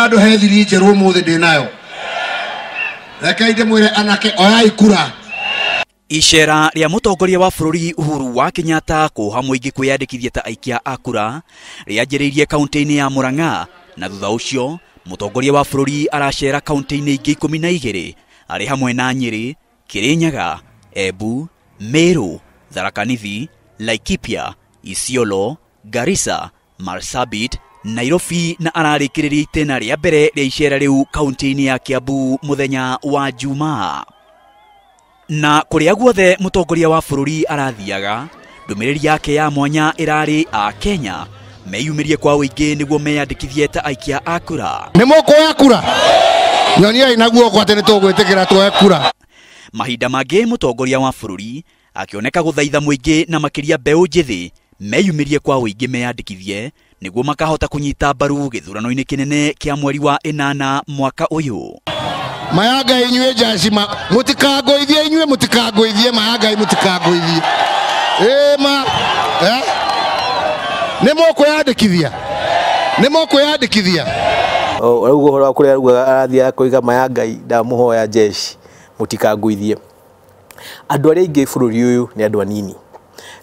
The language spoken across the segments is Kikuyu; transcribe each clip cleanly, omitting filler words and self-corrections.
Handũ he thiri njerũ ũmũthĩ ndĩnayo. Rekei ndĩmwĩre anake, oyai kura. Icera rĩa mũtongoria wa bũrũri Uhuru wa Kenyatta kũha mũingĩ kwĩyandĩkithia ta aikia a kura rĩanjĩrĩirie kaunti-inĩ ya Murang'a, na thutha ũcio mũtongoria wa bũrũri aracera kaunti-inĩ ingĩ 12 arĩ hamwe na Nyĩrĩ, Kirinyaga, Embu, Meru, Tharaka Nithi, Laikipia, Isiolo, Garissa, Marsabit, Nairobi na ararĩkĩrĩria itĩna rĩa mbere rĩa icera rĩu kaunti-inĩ ya Kiambu mũthenya wa Jumaa. Na kũrĩa guothe mũtongoria wa bũrũri arathiaga, ndũmĩrĩri yake ya mwanya ĩrarĩ a Kenya meyumĩrie kwa ũingĩ nĩguo meyandĩkithie ta aikia a kura. Nĩ mũkuoya kura? Nyoniai na guoko atĩ nĩ tũgwĩtĩkĩra tuoe kura. Mahinda mangĩ mũtongoria wa bũrũri akĩoneka gũthaitha mũingĩ na makĩria mbeũ njĩthĩ meyumĩrie kwa ũingĩ meyandĩkithie nĩguo makahota kũnyita mbaru gĩthurano-inĩ kĩnene kĩa mweri wa 8 mwaka ũyũ. Maya Ngai inyuĩ njacima mũtikangũithie, inyuĩ mũtikangũithie, maya Ngai mũtikangũithie. Ĩ ma, eh? Nĩ mũkwĩyandĩkithia? Nĩ mũkwĩyandĩkithia? Rĩu ũhoro wa kũrĩa augaga arathiĩ akoiga maya Ngai ndamũhoya jeshi mũtikangũithie. Andũ arĩa aingĩ bũrũri ũyũ nĩ andũ anini,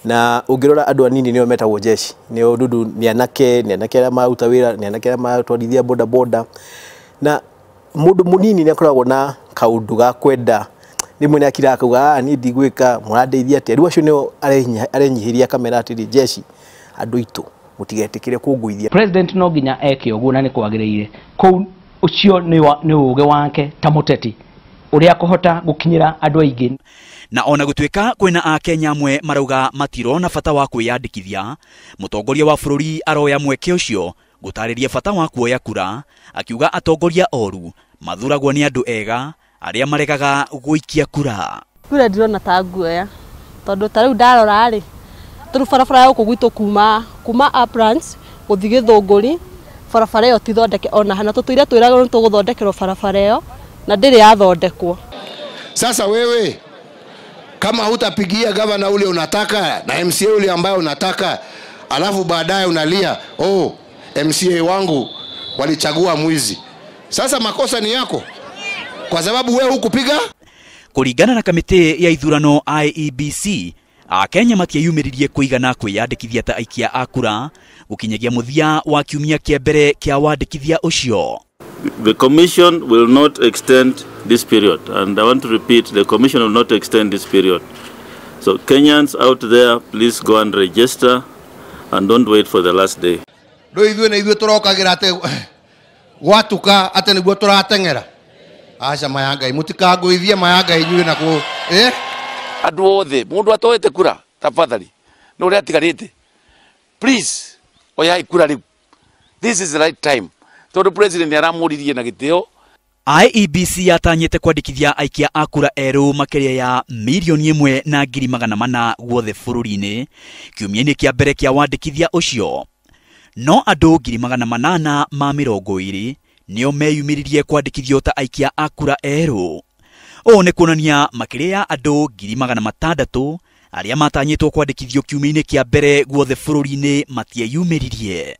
na ũngĩrora andũ anini nĩo metagwo jeshi, nĩo ndundu, nĩ anake, nĩ anake arĩa maruta wĩra, nĩ anake arĩa maratwarithia boda boda, na mũndũ mũnini nĩ akoragwo na kaũndũ ga kwenda rĩmwe nĩ akiraga akauga, niĩ ndigwĩka, mũrandeithia atĩa? Rĩu acio nĩo arenyihĩria kamera atĩrĩ, jeshi andũ aitũ mũtigetĩkĩre kũngũithia. President no nginya eke ũguo na nĩ kwagĩrĩire. Kũu ũcio nĩ ũgĩ wake ta mũteti ũrĩa akũhota gũkinyĩra andũ aingĩ. Na ona gũtuĩka kwĩna akenya amwe marauga matirona bata wa kwĩyandĩkithia, mũtongoria wa bũrũri aroya mweke ũcio gũtarĩria bata wa kuoya kura, akiuga atongoria oru mathuragwo nĩ andũ ega arĩa maregaga gũikia kura. Kura ndirona ta nguoya tondũ ta rĩu ndarora rĩ, tũrũ barabara ya gũkũ gwitũ kuma Uplands gũthiĩ Gĩthũngũri, barabara ĩyo ti thondeke ona hana, tũtũire twĩragwo nĩ tũgũthondekerwo barabara ĩyo na ndĩrĩ yathondekwo. Sasa wewe kama hutapigia gavana ule unataka na MCA ule ambaye unataka, alafu baadaye unalia, oh, MCA wangu walichagua mwizi. Sasa makosa ni yako kwa sababu wewe hukupiga. Kũringana na kamĩtĩ ya ithurano IEBC, Akenya matieyumĩririe kũigana kwĩyandĩkithia ta aikia a kura gũkinyagia mũthia wa kiumia kĩa mbere kĩa wandĩkithia ũcio. The Commission will not extend this period, and I want to repeat, the Commission will not extend this period. So Kenyans out there, please go and register and don't wait for the last day. Rĩu ithuĩ nĩ ithuĩ tũrokagĩra atĩ gwatuka atĩ nĩguo tũrateng'era. Aca maya Ngai mũtikangũithie, maya Ngai inyuĩ na kũ, eh? Andũ othe, mũndũ atoete kura, tafadhali, na ũrĩa atigarĩte, please, oyai kura rĩu. This is the right time. Tondũ president nĩ aramũririe na gĩtĩo. IEBC yatanyĩte kwandĩkithia aikia a kura erũ makĩria ya 1,400,000 guothe bũrũri-inĩ kiumia-inĩ kĩa mbere kĩa wandĩkithia ũcio. No andũ 820,000 nĩo meyumĩririe kwandĩkithio ta aikia a kura erũ. Ũũ nĩ kuonania makĩria ya andũ 600,000 arĩa matanyĩtwo kwandĩkithio kiumia-inĩ kĩa mbere guothe bũrũri-inĩ matieyumĩririe.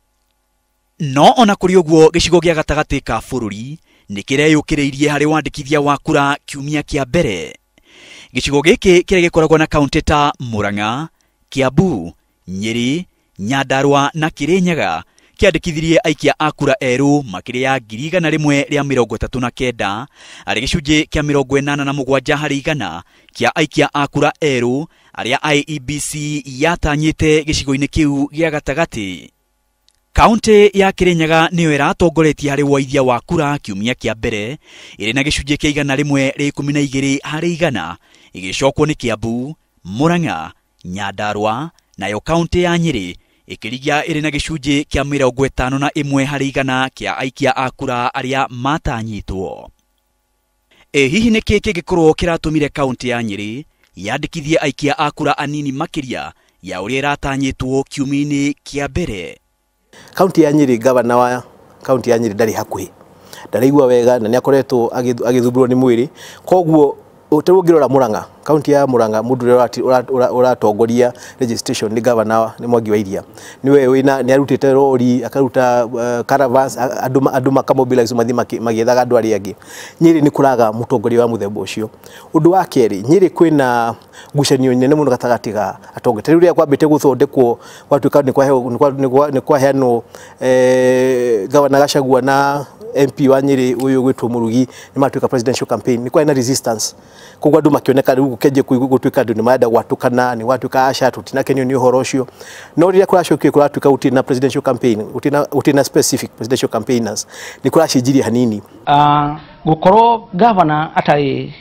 No ona kũrĩ ũguo, gĩcigo gĩa gatagatĩ ka bũrũri nĩ kĩreyũkĩrĩirie harĩ wandĩkithia wa kura kiumia kĩa mbere. Gĩcigo gĩkĩ kĩrĩa gĩkoragwo na kaunti ta Murang'a, Kiambu, Nyĩrĩ, Nyandarua na Kirinyaga kĩandĩkithirie aikia a kura erũ makĩria ya 139,000, arĩ gĩcunjĩ kĩa 87 harĩ igana kĩa aikia a kura erũ arĩa IEBC yatanyĩte gĩcigo-inĩ kĩu gĩa gatagatĩ. Kaunti ya Kirinyaga nĩyo ĩratongoretie harĩ woithia wa kura kiumia kĩa mbere ĩrĩ na gĩcunjĩ kĩa 112 harĩ igana, ĩgĩcokwo nĩ Kiambu, Murang'a, Nyandarua, nayo kaunti ya Nyĩrĩ ĩkĩrigia ĩrĩ na gĩcunjĩ kĩa 51 harĩ igana kĩa aikia a kura arĩa matanyĩtwo. Ĩ hihi nĩkĩ kĩngĩkorwo kĩratũmire kaunti ya Nyĩrĩ yandĩkithie aikia a kura anini makĩria ya ũrĩa ĩratanyĩtwo kiumia-inĩ kĩa mbere? Kaunti ya Nyĩrĩ, gavana wa kaunti ya Nyĩrĩ ndarĩ hakuhĩ, ndaraigua wega na nĩ akoretwo agĩthumbũrwo nĩ mwĩrĩ, koguo rĩu ũngĩrora Murang'a Kaunti ya Murang'a mundu uria uratongoria registration ni governor ni Mwangi wa Iria, niwe wina ni arutite rori akaruta caravans andu makamobilize mathi magiethaga andu aria angi. Nyeri ni kuraga mutongoria wa muthemba ucio. Undu wa keri, Nyeri kwina ngucanio nene muno gatagati ga atongoria. Riu ria kwambite guthondekwo gwatuika ni kwaheanwo governor Gachagua na MP wa Nyeri uyu gwitwo Murugi ni matuika presidential campaign, ni kwari na resistance koguo andu makioneka riu gukenje gutuika andu ni marenda gwatukana ni gwatuika aca tutinakenio ni uhoro ucio. No riria kuracokio kuratuika gutirĩ na presidential campaign, gutirĩ na specific presidential campaigners, ni kuracenjirie hanini. Gukorwo governor atari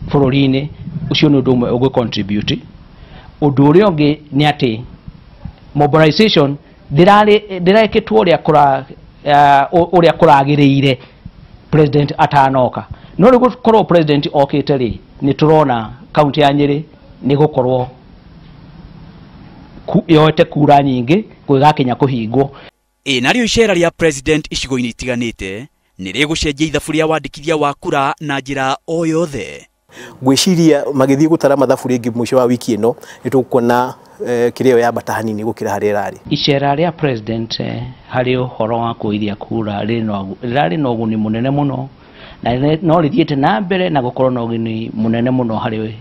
bũrũri-inĩ ucio nĩ ũndũ ũmwe ũngĩ contribute. Ũndũ ũrĩa ũngĩ nĩ atĩ mobilization ndĩrekĩtwo ũrĩa kũragĩrĩire president atanoka. No rĩu gũkorwo president okĩte rĩ, nĩ tũrona kaunti ya Nyeri nĩ gũkorwo yoete kura nyingĩ gwĩgakinya kũhingwo. Ĩ narĩo icera rĩa president icigo-inĩ itiganĩte nĩ rĩgũcenjia ithabu rĩa wandĩkithia wa kura na njĩra o yothe. Ngwĩciria magĩthiĩ gũtara mathabu rĩngĩ mũico wa wiki ĩno nĩ tũkuona kĩrĩa yambata hanini gũkĩra harĩa ĩrarĩ. Icera rĩa president harĩ ũhoro wa kũithia kura rĩrarĩ na ũguni mũnene mũno, na no rĩthiĩte na mbere na gũkorwo na ũguni mũnene mũno harĩ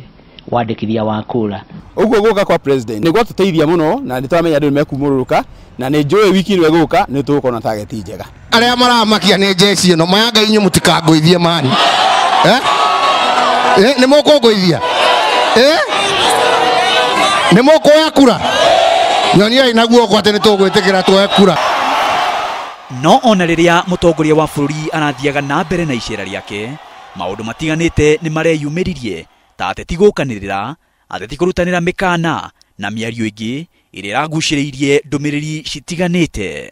wandĩkithia wa kura. Ũguo gũka kwa president nĩ gwatũteithia mũno na nĩ twamenya andũ nĩ mekumũrũrũka na nĩ njũĩ wiki ĩno ĩgũka nĩ tũgũkorwo na target njega. Arĩa maramakia nĩ njeci ĩno mayanga inyuĩ mũtikangũithie mani. Nĩ mũkũngũithia? Nĩ mũkuoya kura? Nyoniai na guoko atĩ nĩ tũgwĩtĩkĩra tuoe kura. No ona rĩrĩa mũtongoria wa bũrũri arathiaga na mbere na icera rĩake, maũndũ matiganĩte nĩ mareyumĩririe ta ateti gũkanĩrĩra, ateti kũrutanĩra mĩkana na mĩario ĩngĩ ĩrĩa ĩragucĩrĩirie ndũmĩrĩri citiganĩte.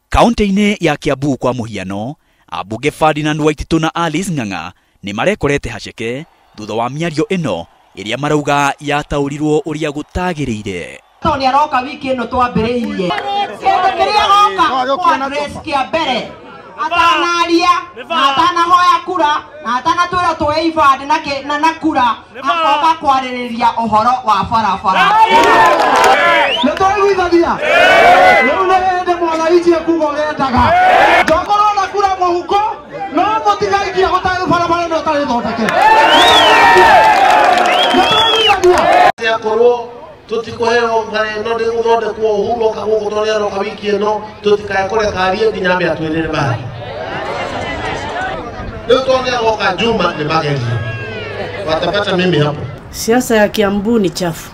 Kaunti-inĩ ya Kiambu kwa mũhiano, ambunge Ferdinand Waititu na Alice Ng'ang'a nĩ marekorete haceke thutha wa mĩario ĩno ĩrĩa marauga yataũrirwo ũrĩa gũtagĩrĩire. Tondũ nĩ aroka wiki ĩno twambĩrĩirie kĩndũ kĩrĩa agoka kwa address kĩa mbere atanaria na atanahoya kura na atanatwĩra tuoe ibandĩ na kura, akoka kwarĩrĩria ũhoro wa barabara. Nĩ twaiguithania rĩu nĩ hĩndĩ mwananchi ekuga ũrĩa endaga. Ndokorwo na kura mũhuko no mũtigaikie gũtarĩ barabara ĩno ĩtarĩ thondeke. Nĩ twaiguithania akorwo tutikuheo bara ĩno ndĩgũthondekwo Uhuru oka gũkũ tondũ nĩaroka wiki ĩno, tũtikae kũreka arie nginya ambe atwĩrĩre maya. Rĩu tondũ nĩagoka Juma nĩ magerio watapata mimi hapo. Siasa ya Kiambu ni chafu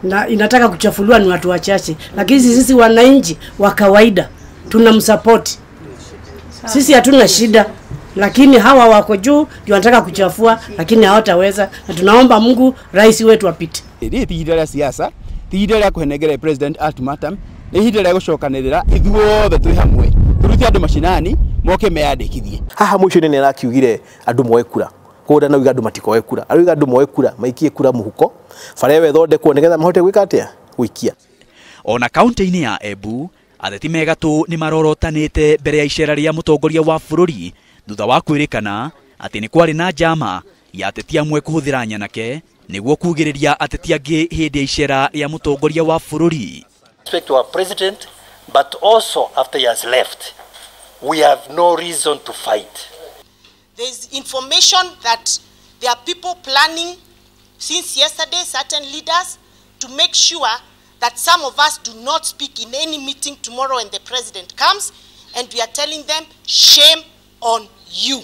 na inataka kuchafuliwa ni watu wachache, lakini sisi wananchi wa kawaida tunamsupport. Sisi hatuna shida, lakini hawa wako juu ndio wanataka kuchafua, lakini hawataweza, na tunaomba Mungu rais wetu apite. Rĩrĩ ti ihinda rĩa siasa, ti ihinda rĩa kũhenengere president ultimatum, nĩ ihinda rĩa gũcokanĩrĩra ithuothe twĩ hamwe tũrute andũ macinani moke meyandĩkithie. Haha mũico-inĩ nĩ arakiugire andũ moe kura, koguo ndanauga andũ matikoe kura, arauga andũ moe kura maikie kura mũhuko, bara ĩyo ĩthondekwo nĩgetha mahote gwĩka atĩa, gũikia. Ona kaunti-inĩ ya Embu, ateti megatũ nĩ marorotanĩte mbere ya icera rĩa mũtongoria wa bũrũri thutha wa kwĩrĩkana atĩ nĩ kwarĩ na njama ya ateti amwe kũhũthĩra nyanake nĩguo kugĩrĩria ateti angĩ hĩndĩ ya icera rĩa mũtongoria wa bũrũri. Respect to our president, but also after he has left, we have no reason to fight. There is information that there are people planning since yesterday, certain leaders, to make sure that some of us do not speak in any meeting tomorrow when the president comes, and we are telling them, shame on you.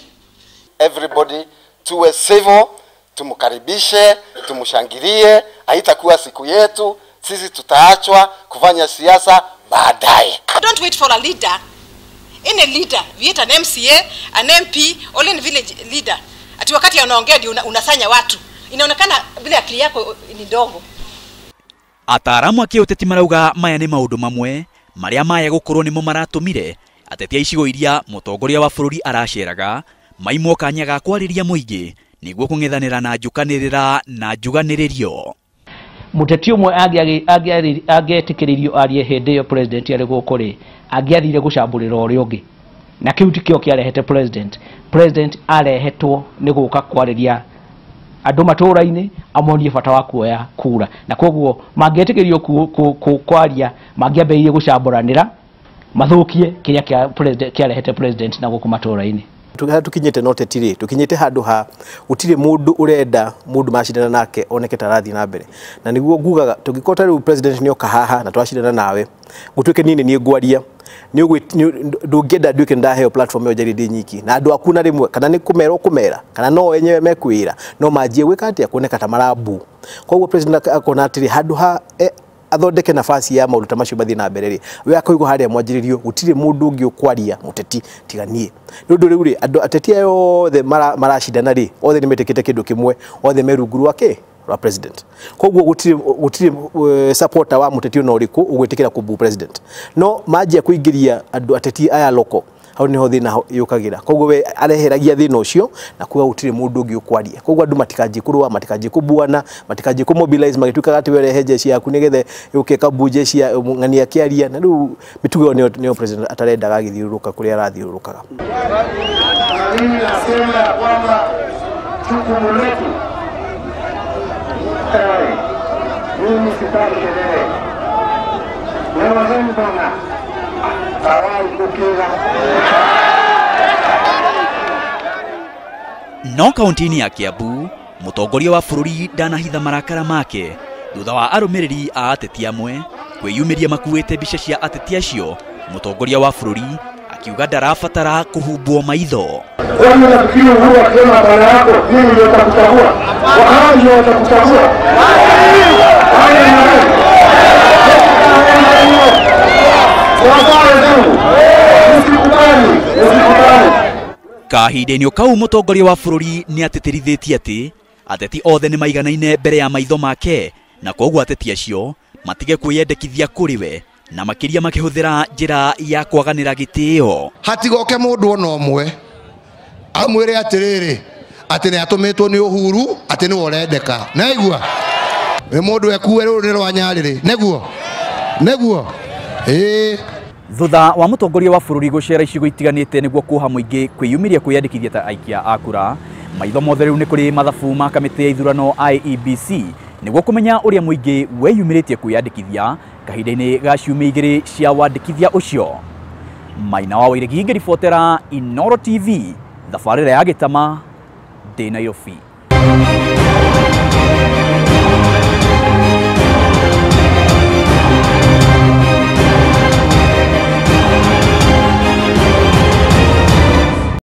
Everybody tuwe civil, tumkaribishe, tumshangilie, haitakuwa siku yetu, sisi tutaachwa kufanya siasa baadaye. Don't wait for a leader. Any leader, be it an MCA, an MP, or any village leader. Ati wakati anaongea ndio unasanya watu. Inaonekana vile akili yako ni ndogo. Ataaramu a kĩũteti marauga maya nĩ maũndũ mamwe marĩa maya gũkorwo nĩmo maratũmire ateti a icigo iria mũtongoria wa bũrũri araceraga maimwo kanya ga kwarĩria mũingĩ nĩguo kũng'ethanĩra na njũkanĩrĩra na njuganĩrĩrio. Mũteti ũmwe angĩetĩkĩrĩirio arie hĩndĩ ĩyo president arĩ gũkũ rĩ, angĩathire gũcambũrĩra ũrĩa ũngĩ. Na kĩu tikĩo kĩarehete president. President arehetwo nĩ gũka kwarĩria andũ matũũra-inĩ amonie bata wa kuoya kura, na koguo mangĩetĩkĩrio kwaria mangĩambĩrĩirie gũcambũranĩra mathũkie kĩrĩa kĩarehete president na gũkũ matũũra-inĩ. Harĩa tukinyĩte no teti rĩ, tukinyĩte handũ ha gũtirĩ mũndũ ũrenda mũndũ macindana nake oneke ta arathiĩ na mbere. Na nĩguo ngugaga tũngĩkorwo ta rĩu president nĩoka haha na twacindana nawe gũtuĩke niĩ nĩ niĩ ngwaria, ndũngĩenda nduĩke nĩndaheo platform ĩyo njarie ndĩ nyiki na andũ aku na rĩmwe kana nĩ kũmera ũkũmera kana no enyewe mekwĩra no manjie gwĩka atĩa kuoneka ta marambu. Koguo president akona atĩrĩ handũ ha athondeke nafasi ya maũndũ ta macio mathiĩ na mbere rĩ, we akoigwo harĩa mwanjĩrĩrio gũtirĩ mũndũ ũngĩ ũkwaria mũteti tiga niĩ. Nĩ ũndũ rĩu rĩ, andũ ateti aya othe maracindana rĩ, othe nĩ metĩkĩte kĩndũ kĩmwe, othe me rungu rwa kĩ? Rwa president. Koguo gũtirĩ supporter wa mũteti ona ũrĩkũ ũgwĩtĩkĩra kũmbu president. No manjia kũingĩria andũ ateti aya loko, hau niho thĩna yũkagĩra. Koguo we areheragia thĩna ũcio na kuga gũtirĩ mũndũ ũngĩ ũkwaria. Koguo andũ matikanjie kũrũa, matikanjie kũbuana, matikanjie kũmobilize magĩtuĩkaga atĩ we ũrehe jeshi yaku nĩgetha yũke ĩkambu jeshi ya ng'ania akĩaria. Na rĩu mĩtugo ĩyo nĩyo president atarendaga agĩthiũrũrũka kũrĩa arathiũrũrũkaga. Mimi nasema ya kwamba jukumu letu, mimi sitaki kelele. Nyamazeni bana. No kaunti-inĩ ya Kiambu, mũtongoria wa bũrũri ndanahitha marakara make thutha wa arũmĩrĩri a ateti amwe kwĩyumĩria makuĩte mbica cia ateti acio. Mũtongoria wa bũrũri akiuga ndarabatara kũhumbwo maitho. Kwani unafikiri Uhuru akisema hapana yako, mimi ndio nitakuchagua? Wao ndio watakuchagua. Kahinda-inĩ kau mũtongoria wa bũrũri nĩ atĩtĩrithĩtie atĩ ateti othe nĩ maiganaine mbere ya maitho make, na koguo ateti acio matige kwĩyendekithia kũrĩ we na makĩria makĩhũthĩra njĩra ya kwaganĩra gĩtĩo. Hatigoke mũndũ ona ũmwe amwĩre atĩrĩrĩ atĩ nĩ atũmĩtwo nĩ Uhuru atĩ nĩwe ũrendeka. Naigua nĩ mũndũ ekuwe rũrũ nĩ rwa Nyarĩrĩ, nĩguo nĩguo ĩĩ. Thutha wa mũtongoria wa bũrũri gũcera icigo itiganĩte nĩguo kuoha mũingĩ kwĩyumĩria kwĩyandĩkithia ta aikia a kura, maitho mothe rĩu nĩ kũrĩ mathabu ma kamĩtĩ ya ithurano IEBC nĩguo kũmenya ũrĩa mũingĩ weyumĩrĩtie kwĩyandĩkithia kahinda-inĩ ga ciumia igĩrĩ cia wandĩkithia ũcio. Maina wa Wairegi ngĩribotera Inooro TV, thabarĩra ya Gĩtama, ndĩ Nairobi.